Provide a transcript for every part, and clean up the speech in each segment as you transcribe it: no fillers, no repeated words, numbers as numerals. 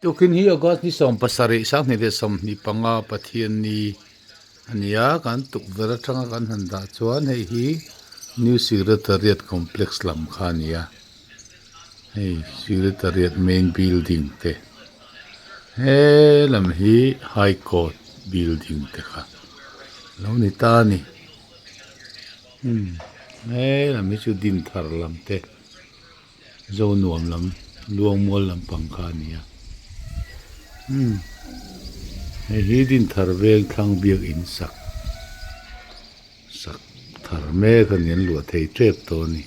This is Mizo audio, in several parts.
Tukin hi August ni 17 2025 Pathianni a ni a, kan tukverh atanga kan han dah chuan hei hi New Secretariat Complex lam kha a ni a, hei Secretariat main building te he lam hi High Court building te kha lo ni ta a ni umm he lam hi chu Dinthar lam te. Zo nuam lam Luangmual lampang kha a ni a umm hei hi Dinthar veng thlang biakin sak sak thar mek a ni an luah thei tep tawh a ni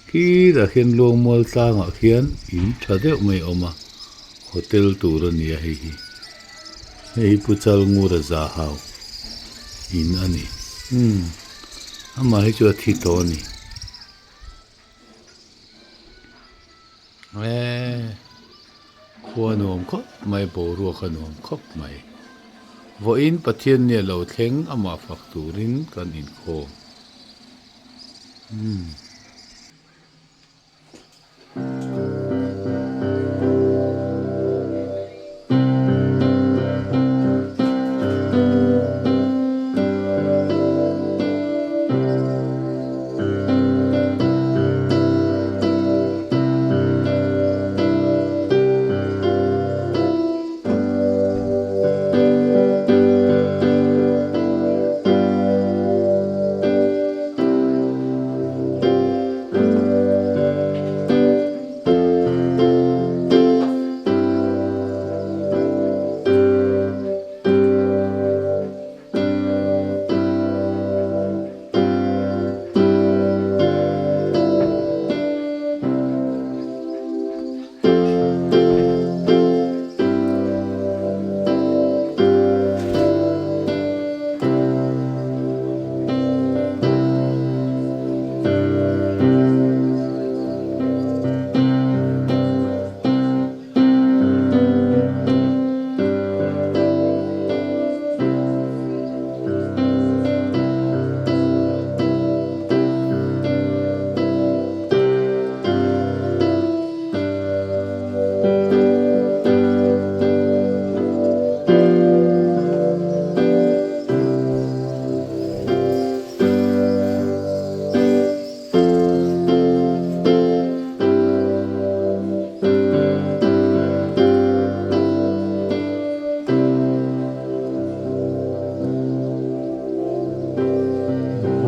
khirah khian Luangmual tlangah khian in tha deuh mai a awm a hotel tur a ni a hei hi hei hi Pu Chalngura Zahau in a ni umm amah hi chu a thi tawh a ni. Eee khua nuam khawp mai boruak a nuam khawp mai vawiin Pathian nia lo thleng amah fak turin kan inkhawm umm.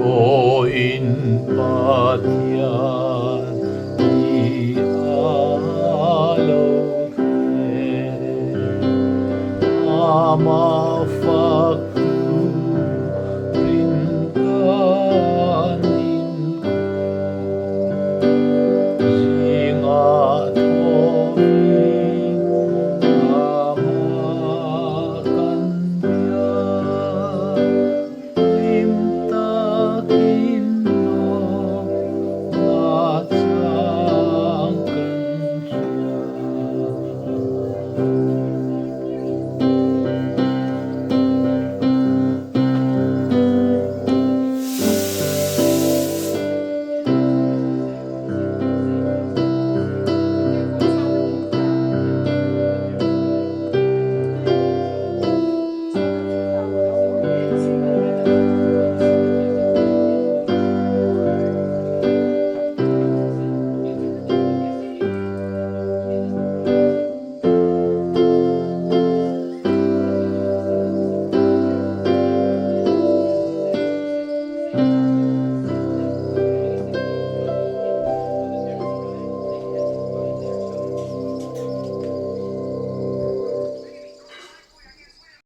Vawiin Pathian i a lo thleng. Amah.